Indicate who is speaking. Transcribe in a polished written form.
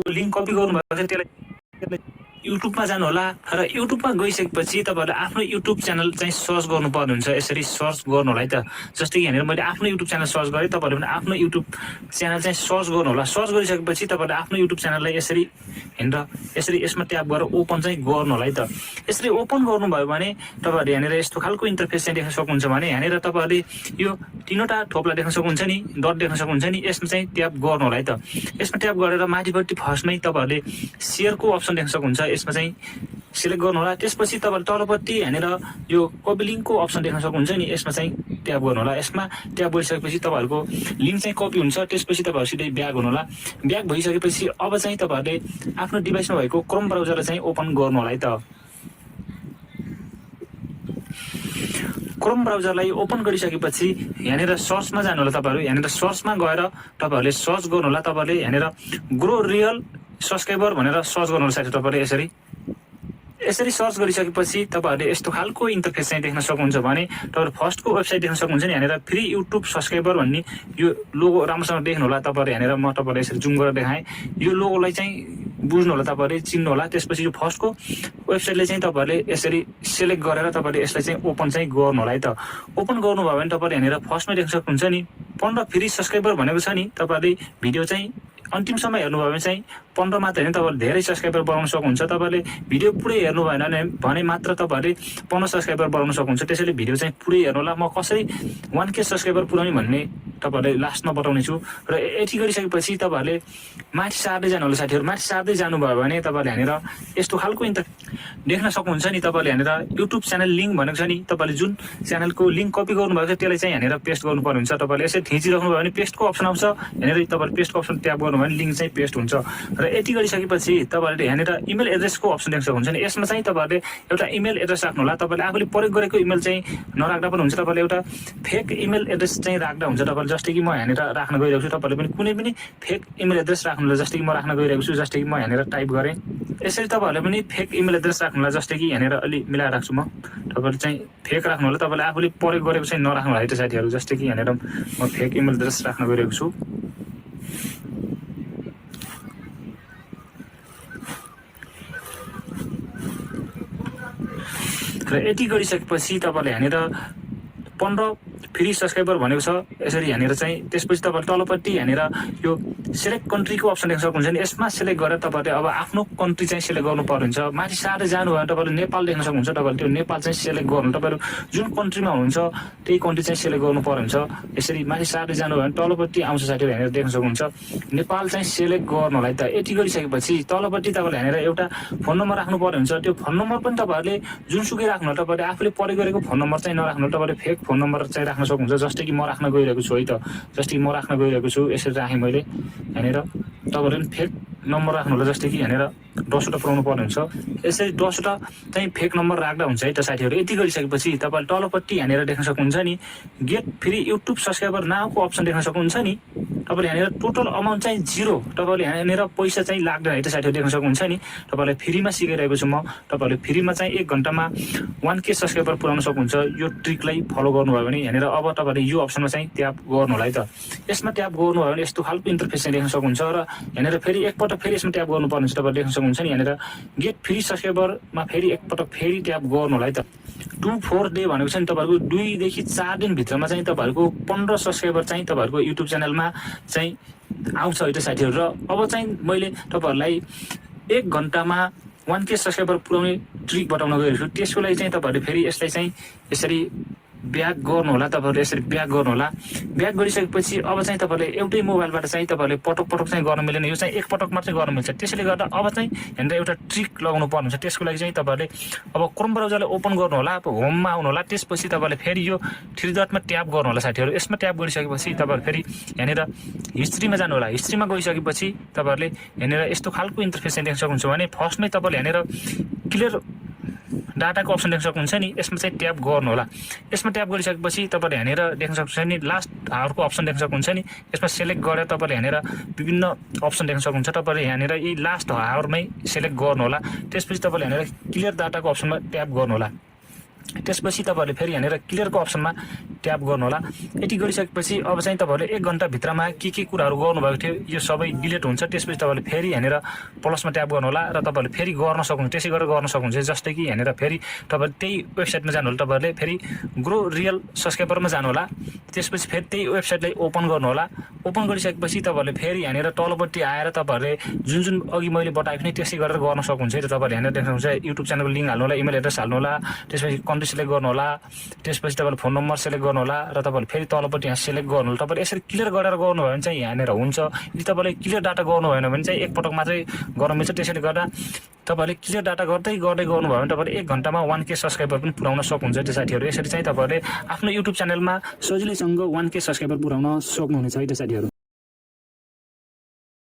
Speaker 1: Link copy गर्नुभएको छ त्यसलाई युट्युबमा जानु होला र युट्युबमा गइसकेपछि तपाईँहरूले आफ्नो युट्युब च्यानल चाहिँ सर्च गर्नुपर्ने हुन्छ। यसरी सर्च गर्नु होला है त। जस्तै कि यहाँनिर मैले आफ्नो युट्युब च्यानल सर्च गरेँ, तपाईँहरूले पनि आफ्नो युट्युब च्यानल चाहिँ सर्च गर्नु होला। सर्च गरिसकेपछि तपाईँहरूले आफ्नो युट्युब च्यानललाई यसरी हेरेर यसरी यसमा ट्याप गरेर ओपन चाहिँ गर्नु होला है त। यसरी ओपन गर्नुभयो भने तपाईँहरूले यहाँनिर यस्तो खालको इन्टरफेस चाहिँ देख्न सक्नुहुन्छ। भने यहाँनिर तपाईँहरूले यो तीनवटा थोप्ला देख्न सक्नुहुन्छ नि, डट देख्न सक्नुहुन्छ नि, यसमा चाहिँ ट्याप गर्नु होला है त। यसमा ट्याप गरेर माथिपट्टि फर्स्टमै तपाईँहरूले सेयरको अप्सन देख्न सक्नुहुन्छ, यसमा चाहिँ सिलेक्ट गर्नु होला। त्यसपछि तपाईँले तलपट्टि यहाँनिर यो कपी लिङ्कको अप्सन देख्न सक्नुहुन्छ नि, यसमा चाहिँ ट्याप गर्नु होला। यसमा ट्याप गरिसकेपछि तपाईँहरूको लिङ्क चाहिँ कपी हुन्छ। त्यसपछि तपाईँहरू सिधै ब्याक हुनु होला। ब्याक भइसकेपछि अब चाहिँ तपाईँहरूले आफ्नो डिभाइसमा भएको क्रोम ब्राउजरलाई चाहिँ ओपन गर्नु होला है त। क्रोम ब्राउजरलाई ओपन गरिसकेपछि यहाँनिर सर्चमा जानु होला। तपाईँहरू यहाँनिर सर्चमा गएर तपाईँहरूले सर्च गर्नु होला। तपाईँहरूले यहाँनिर ग्रो रियल सब्सक्राइबर भनेर सर्च गर्नु होला साथी। तपाईँहरूले यसरी सर्च गरिसकेपछि तपाईँहरूले यस्तो खालको इन्टरफेस चाहिँ देख्न सक्नुहुन्छ। भने तपाईँहरू फर्स्टको वेबसाइट देख्न सक्नुहुन्छ नि, यहाँनिर फ्री युट्युब सब्सक्राइबर भन्ने यो लोगो राम्रोसँग देख्नु होला। तपाईँहरू यहाँनिर म तपाईँहरूलाई यसरी जुम गरेर देखाएँ, यो लोगोलाई चाहिँ बुझ्नु होला, तपाईँहरूले चिन्नु होला। त्यसपछि यो फर्स्टको वेबसाइटलाई चाहिँ तपाईँहरूले यसरी सेलेक्ट गरेर तपाईँहरूले यसलाई चाहिँ ओपन चाहिँ गर्नु होला है त। ओपन गर्नुभयो भने तपाईँहरूले यहाँनिर फर्स्टमा देख्न सक्नुहुन्छ नि 15 फ्री सब्सक्राइबर भनेको छ नि। तपाईँहरूले भिडियो चाहिँ अन्तिमसम्म हेर्नुभयो भने चाहिँ 15 मात्र होइन, तपाईँहरूले धेरै सब्सक्राइबर बनाउन सक्नुहुन्छ। तपाईँले भिडियो पुरै हेर्नु भएन भने मात्र तपाईँहरूले 15 सब्सक्राइबर बनाउन सक्नुहुन्छ। त्यसैले भिडियो चाहिँ पुरै हेर्नु होला। म कसरी 1K सब्सक्राइबर पुऱ्याउने भन्ने तपाईँहरूले लास्टमा बताउने छु। र यति गरिसकेपछि तपाईँहरूले माथि सार्दै जानु होला साथीहरू। माथि सार्दै जानुभयो भने तपाईँहरूले यहाँनिर यस्तो खालको देख्न सक्नुहुन्छ नि। तपाईँले यहाँनिर युट्युब च्यानल लिङ्क भनेको छ नि, तपाईँले जुन च्यानलको लिङ्क कपी गर्नुभएको छ त्यसलाई चाहिँ यहाँनिर पेस्ट गर्नुपर्ने हुन्छ। तपाईँले यसरी थिचिराख्नुभयो भने पेस्टको अप्सन आउँछ। यहाँनिर तपाईँले पेस्टको अप्सन ट्याप गर्नुभयो भने लिङ्क चाहिँ पेस्ट हुन्छ। र यति गरिसकेपछि तपाईँहरूले यहाँनिर इमेल एड्रेसको अप्सन देख्न सक्नुहुन्छ नि। यसमा चाहिँ तपाईँहरूले एउटा इमेल एड्रेस राख्नु होला। तपाईँले आफूले प्रयोग गरेको इमेल चाहिँ नराख्दा पनि हुन्छ। तपाईँले एउटा फेक इमेल एड्रेस चाहिँ राख्दा हुन्छ। तपाईँले जस्तै कि म यहाँनिर राख्न गइरहेको छु, तपाईँले पनि कुनै पनि फेक इमेल एड्रेस राख्नु होला। जस्तै कि म राख्न गइरहेको छु, जस्तै कि म यहाँनिर टाइप गरेँ। यसरी तपाईँहरूले पनि फेक इमेल एड्रेस राख्नु होला। जस्तै कि यहाँनिर अलि मिलाएर राख्छु म। तपाईँले चाहिँ फेक राख्नु होला। तपाईँले आफूले प्रयोग गरेको चाहिँ नराख्नु होला है त साथीहरू। जस्तै कि यहाँनिर म फेक इमेल एड्रेस राख्न गइरहेको छु। र यति गरिसकेपछि तपाईँले यहाँनिर 15 फ्री सब्सक्राइबर भनेको छ। यसरी यहाँनिर चाहिँ त्यसपछि तपाईँले तलपट्टि यहाँनिर यो सेलेक्ट कन्ट्रीको अप्सन देख्न सक्नुहुन्छ नि। यसमा सेलेक्ट गरेर तपाईँले अब आफ्नो कन्ट्री चाहिँ सेलेक्ट गर्नुपर्ने हुन्छ। माथि सार्दै जानुभयो भने तपाईँले नेपाल देख्न सक्नुहुन्छ। तपाईँले त्यो नेपाल चाहिँ सेलेक्ट गर्नु, तपाईँहरू जुन कन्ट्रीमा हुनुहुन्छ त्यही कन्ट्री चाहिँ सेलेक्ट गर्नुपर्ने हुन्छ। यसरी माथि सार्दै जानुभयो भने तलपट्टि आउँछ साथीहरू, यहाँनिर देख्न सक्नुहुन्छ नेपाल चाहिँ सेलेक्ट गर्नु होला है त। यति गरिसकेपछि तलपट्टि तपाईँले यहाँनिर एउटा फोन नम्बर राख्नुपर्ने हुन्छ। त्यो फोन नम्बर पनि तपाईँहरूले जुनसुकै राख्नु होला। तपाईँले आफूले प्रयोग गरेको फोन नम्बर चाहिँ नराख्नु होला। तपाईँले फेक फोन नम्बर चाहिँ राख्न सक्नुहुन्छ। जस्तै कि म राख्न गइरहेको छु है त। जस्तै कि म राख्न गइरहेको छु, यसरी राखेँ मैले यहाँनिर। तपाईँहरूले पनि फेक नम्बर राख्नु होला। जस्तै कि यहाँनिर 10वटा पुऱ्याउनु पर्ने हुन्छ। यसरी 10वटा चाहिँ फेक नम्बर राख्दा हुन्छ है त साथीहरू। यति गरिसकेपछि तपाईँले तलपट्टि यहाँनिर देख्न सक्नुहुन्छ नि गेट फ्री युट्युब सब्सक्राइबर नाउको अप्सन देख्न सक्नुहुन्छ नि। तपाईँले यहाँनिर टोटल अमाउन्ट चाहिँ 0, तपाईँले यहाँनिर पैसा चाहिँ लाग्दैन है त साथीहरू, देख्न सक्नुहुन्छ नि। तपाईँलाई फ्रीमा सिकाइरहेको छु म। तपाईँहरूले फ्रीमा चाहिँ 1 घन्टामा 1K सब्सक्राइबर पुऱ्याउन सक्नुहुन्छ। यो ट्रिकलाई फलो गर्नुभयो भने यहाँनिर अब तपाईँले यो अप्सनमा चाहिँ ट्याप गर्नु होला है त। यसमा ट्याप गर्नुभयो भने यस्तो खालको इन्टरफेस चाहिँ देख्न सक्नुहुन्छ। र यहाँनिर फेरि एकपटक फेरि यसमा ट्याप गर्नुपर्ने हुन्छ। तपाईँले देख्न सक्नुहुन्छ नि यहाँनिर गेट फ्री सब्सक्राइबरमा फेरि एकपटक फेरि ट्याप गर्नु होला है त। 2-4 डे भनेको छ नि, तपाईँहरूको 2 देखि 4 दिनभित्रमा चाहिँ तपाईँहरूको 15 सब्सक्राइबर चाहिँ तपाईँहरूको युट्युब च्यानलमा चाहिँ आउँछ है त साथीहरू। र अब चाहिँ मैले तपाईँहरूलाई 1 घन्टामा 1K सब्सक्राइबर पुऱ्याउने ट्रिक बताउन गएको छु। त्यसको लागि चाहिँ तपाईँहरूले फेरि यसलाई चाहिँ यसरी ब्याक गर्नु होला। तपाईँहरूले यसरी ब्याक गर्नु होला। ब्याक गरिसकेपछि अब चाहिँ तपाईँहरूले एउटै मोबाइलबाट चाहिँ तपाईँहरूले पटक पटक चाहिँ गर्न मिलेन। यो चाहिँ एकपटक मात्रै गर्न मिल्छ। त्यसैले गर्दा अब चाहिँ यहाँनिर एउटा ट्रिक लगाउनु पर्ने हुन्छ। त्यसको लागि चाहिँ तपाईँहरूले अब क्रोम ब्राउजरलाई ओपन गर्नु होला। अब होममा आउनु होला। त्यसपछि तपाईँले फेरि यो 3 डटमा ट्याप गर्नु होला साथीहरू। यसमा ट्याप गरिसकेपछि तपाईँहरू फेरि यहाँनिर हिस्ट्रीमा जानु होला। हिस्ट्रीमा गइसकेपछि तपाईँहरूले यहाँनिर यस्तो खालको इन्टरफेस चाहिँ देख्न सक्नुहुन्छ। भने फर्स्टमै तपाईँले यहाँनिर क्लियर डाटाको अप्सन देख्न सक्नुहुन्छ नि। यसमा चाहिँ ट्याप गर्नु होला। यसमा ट्याप गरिसकेपछि तपाईँले यहाँनिर देख्न सक्नुहुन्छ नि लास्ट आवरको अप्सन देख्न सक्नुहुन्छ नि। यसमा सेलेक्ट गरेर तपाईँले यहाँनिर विभिन्न अप्सन देख्न सक्नुहुन्छ। तपाईँले यहाँनिर यी लास्ट आवरमै सेलेक्ट गर्नु होला। त्यसपछि तपाईँले यहाँनिर क्लियर डाटाको अप्सनमा ट्याप गर्नु होला। त्यसपछि तपाईँहरूले फेरि यहाँनिर क्लियरको अप्सनमा ट्याप गर्नुहोला। यति गरिसकेपछि अब चाहिँ तपाईँहरूले 1 घन्टाभित्रमा के कुराहरू गर्नुभएको थियो यो सबै डिलिट हुन्छ। त्यसपछि तपाईँहरूले फेरि यहाँनिर प्लसमा ट्याप गर्नुहोला र तपाईँहरूले फेरि गर्न सक्नुहुन्छ, त्यसै गरेर गर्न सक्नुहुन्छ। जस्तै कि यहाँनिर फेरि तपाईँले त्यही वेबसाइटमा जानुहोला, तपाईँहरूले फेरि ग्रो रियल सब्सक्राइबरमा जानुहोला। त्यसपछि फेरि त्यही वेबसाइटलाई ओपन गर्नुहोला। ओपन गरिसकेपछि तपाईँहरूले फेरि यहाँनिर तलपट्टि आएर तपाईँहरूले जुन अघि मैले बताएको थिएँ त्यसै गरेर गर्न सक्नुहुन्छ। तपाईँहरूले यहाँनिर देख्नुहुन्छ युट्युब च्यानलको लिङ्क हाल्नुहोला, इमेल एड्रेस हाल्नुहोला, त्यसपछि कन्ट्री सेलेक्ट गर्नुहोला, त्यसपछि तपाईँले फोन नम्बर सेलेक्ट गर्नुहोला र तपाईँले फेरि तलपट्टि यहाँ सेलेक्ट गर्नुहोला। तपाईँले यसरी क्लियर गरेर गर्नुभयो भने चाहिँ यहाँनिर हुन्छ। यदि तपाईँले क्लियर डाटा गर्नु भएन भने चाहिँ एकपटक मात्रै गर्न मिल्छ। त्यसैले गर्दा तपाईँले क्लियर डाटा गर्दै गर्नुभयो भने तपाईँले 1 घन्टामा 1K सब्सक्राइबर पनि पुऱ्याउन सक्नुहुन्छ। त्यो साथीहरू यसरी चाहिँ तपाईँहरूले आफ्नो युट्युब च्यानलमा सजिलैसँग 1K सब्सक्राइबर पुऱ्याउन सक्नुहुनेछ है त्यो साथीहरू।